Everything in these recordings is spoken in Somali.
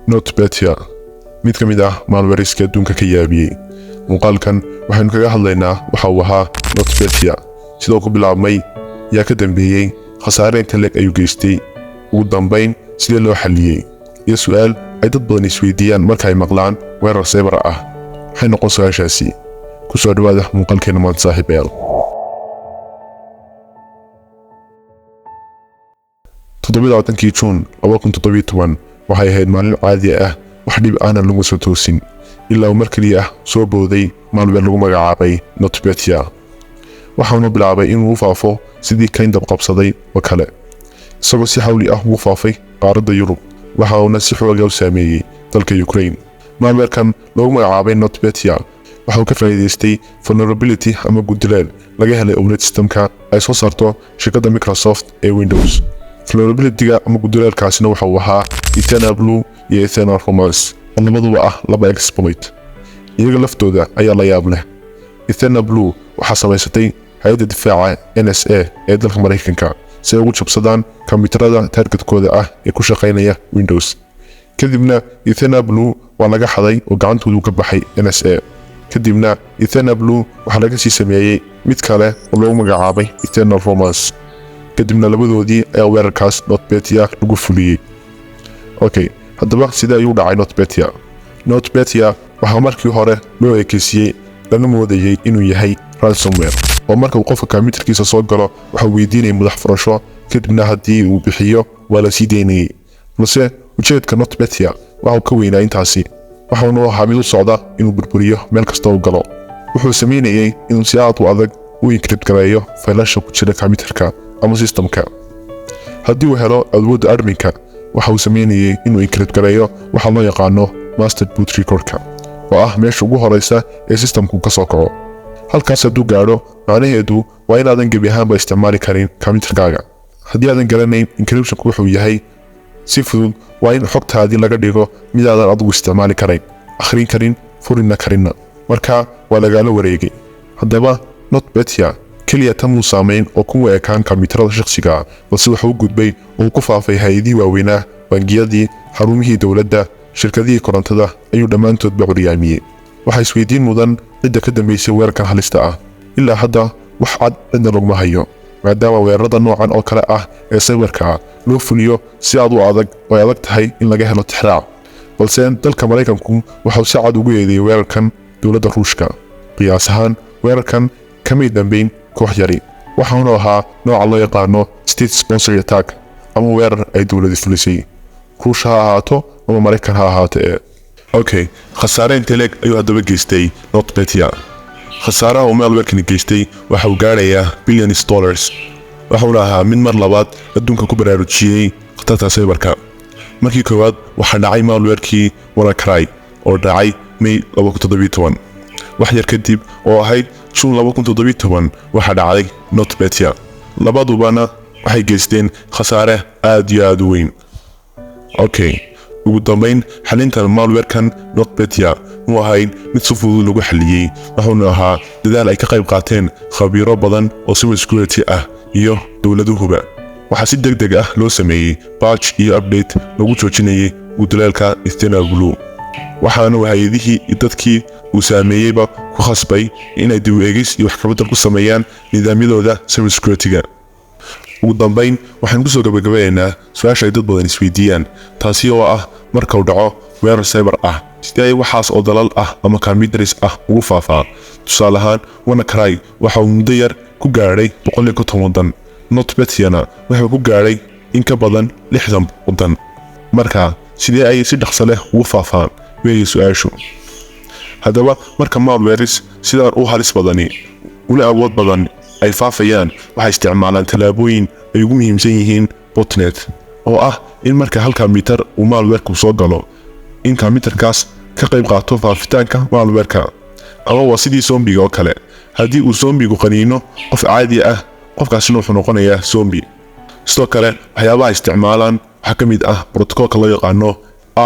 NotPetya, mid ka mid ah malwareska adduunka ka yaabiyey. Muuqaalkan waxaynu kaga hadlaynaa waxa uu ahaa NotPetya, sidoo ku bilaabmay, yaa ka dambeeyey, khasaare inta leeg ayuu geystay, ugu dambayn sidee loo xalliyey, iyo su'aal ay dad badan isweydiiyaan marka ay maqlaan weerar cyber ah. Maxay noqon su-aashaasi? Ku soo dhawaada muuqaalkeena maanta, saaxiibayaal. 27-kii Juun 2017 waxay ahayd maalin caadi ah, wax dhib ahna lagu soo toosin, ilaa uu mar keliya ah soo booday malware lagu magacaabay NotPetya. Waxaanu bilaabay inuu u faafo sidii kayndab qabsaday oo kale, isagoo si xawli ah ugu faafay qaaradda Yurub, waxa uuna si xooga u saameeyey dalka Ukraine. Malwarekan loogu magacaabay NotPetya waxa uu ka faa'iidaystay vulnerability ama guduleel laga helay operating systemka ay soo saarto shirkadda Microsoft ee Windows. Vulnerability-ga ama guduleelkaasina waxa uu ahaa Eternal Blue iyo Eternal Romance, oo labaduba ah laba exploit. Iyaga laftooda ayaa la yaab leh. Eternal Blue waxaa samaysatay hay-adda difaaca NSA ee dalka Maraykanka si ay ugu jabsadaan kombiyuutarada targetkooda ah ee ku shaqaynaya Windows. Kadibna Eternal Blue waa laga xaday oo gacantoodu ka baxay NSA. Kadibna Eternal Blue waxaa laga sii sameeyey mid kale oo loogu magacaabay Eternal Romance. Kadibna labadoodii ayaa weerarkaas NotPetya lagu fuliyey. Okay, haddaba sidee ayuu dhacay NotPetya? NotPetya waxaa markii hore loo ekeysiyey lana moodayey inuu yahay ransomware, oo marka uu qofka kombiyuutarkiisa soo galo waxa uu weydiinayay madax furasho, kadibna haddii uu bixiyo waa la sii daynayey. Balse ujeedka NotPetya waxa uu ka weynaa intaasi, waxaanu ahaa mid u socda inuu burburiyo meel kasta uu galo. Wuxuu samaynayey inuu si aad u adag u encrypt gareeyo faylasha ku jira kombiyuutarka ama systemka. Haddii uu helo awoodda adminka, waxa uu samaynayey inuu encrypt gareeyo waxa loo yaqaano master boot recordka, oo ah meesha ugu horeysa ee systemku ka soo kaco. Halkaas hadduu gaadho, macnaheedu waa inaadan gebi ahaanba isticmaali karin kombiyuutarkaaga. Haddii aadan garanayn encryptionku wuxuu yahay, si fudud waa in xogtaadii laga dhigo mid aadan adigu isticmaali karayn, akhrin karin, furina karinna. Marka waa lagaala wareegay. Haddaba NotPetya keliya tan muu saamayn oo kuwa ekaan kombiyuutarada shakhsiga, balse wuxuu u gudbay oo ku faafay hay-adihii waaweynaa, bangiyadii, xarumihii dowladda, shirkadihii korontada ayuu dhammaantoodba curyaamiyey. Waxaa isweydiin mudan cidda ka dambeysay weerarkan halista ah. Ilaa hadda wax cad cidna laguma hayo, maadaama weerarada noocan oo kale ah ee cyberka ah loo fuliyo si aad u adag oo ay adag tahay in laga helo tixraac. Balse dalka Maraykanku waxauu si cad ugu eedeeyey weerarkan dowladda Ruushka. Qiyaas ahaan weerarkan kamay dambeyn koox yari, waxaanu ahaa nooca loo yaqaano state sponsored attack ama weerar ay dowladi fulisay, Ruush ha ahaato ama Maraykan ha ahaato. Ee okay, khasaare intee leeg ayuu haddaba geystay NotPetya? Khasaaraha uu malwarekani geystay waxa uu gaarayaa billions dollars, waxauna ahaa mid mar labaad adduunka ku baraarujiyey khatarta cyberka. Markii koowaad waxaa dhacay malwarekii WannaCry oo dhacay May 2017. Wax yar kadib oo ahayd Juun 2017 waxaa dhacday NotPetya. Labadubana waxay geysteen khasaare aad iyo aad u weyn. Okay, ugu dambayn xalinta malwarekan NotPetya mu ahayn mid si fudud lagu xaliyey, wuxuuna ahaa dadaal ay ka qayb qaateen khabiiro badan oo cyber security ah iyo dowladuhuba. Waxaa si deg deg ah loo sameeyey patch iyo update lagu joojinayay guduleelka Eternal Blue, waxaana uu hay-adihii iyo dadkii uu saameeyeyba ku khasbay inay dib u eegis iyo wax kabedel ku sameeyaan nidaamyadooda cyber security-ga. Ugu dambayn waxaan kusoo gabagabaynaynaa su-aasha ay dad badan isweydiiyaan, taasi oo ah: marka uu dhaco weerar cyber ah, sidee ay waxaas oo dalal ah ama computers ah ugu faafaa? Tusaale ahaan, WannaCry waxa uu muddo yar ku gaadhay 150 waddan, NotPetyana wuxuu ku gaadhay in ka badan 60 waddan. Marka sidee ayay si dhaqso leh ugu faafaan weeye su-aashu. Haddaba marka malwares sidaan u halis badani una awood badan ay faafayaan, waxay isticmaalaan tallaabooyin ay ugu muhiimsan yihiin botnet, oo ah in marka hal kombiyuutar uu malwareku soo galo, in kombiyuutarkaas ka qayb qaato faafitaanka malwareka, ama waa sidii zombiga oo kale. Haddii uu zombigu qaniino qof caadi ah, qofkaasina wuxuu noqonayaa zombi. Sidoo kale waxyaabaha isticmaalaan waxaa ka mid ah protocolka loo yaqaano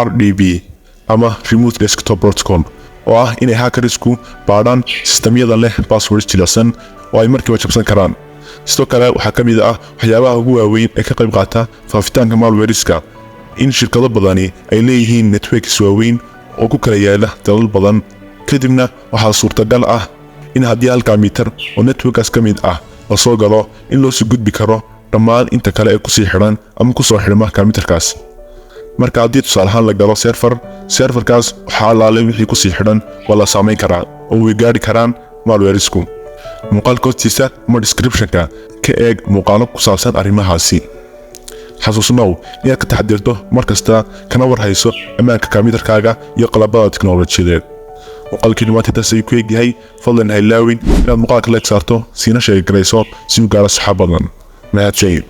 RDP ama Remote Desktop Protocol, oo ah inay hackersku baadhaan sistamyada leh passwords jilicsan oo ay markiiba jabsan karaan. Sidoo kale waxaa ka mid ah waxyaabaha ugu waaweyn ee ka qayb qaata faafitaanka malwareska in shirkado badani ay leeyihiin networks waaweyn oo ku kala yaala dalal badan. Kadibna waxaa suurtagal ah in haddii hal kombiyuutar oo networkaas ka mid ah la soo galo, in loo sii gudbi karo dhammaan inta kale ee kusii xidhan ama kusoo xidhma kombiyuutarkaas. Marka haddii tusaale ahaan la galo server, serverkaas waxaa allaale wixii kusii xidhan waa la saamayn karaa oo way gaadhi karaan malwaresku. Muuqaalka hoostiisa ama descriptionka ka eeg muuqaalo ku saabsan arrimahaasi. Xasuusnow inaad ka taxdirto mar kasta kana war hayso ammaanka kombiyuutarkaaga iyo qalabada tiknolojiyadeed. Muuqaalkiinu maanta intaas ayuu ku egyahay. Fadlan ha ilaawin inaad muuqaalka like saarto, siina share garayso si uu gaaro saxaab badan. Mahadsanid.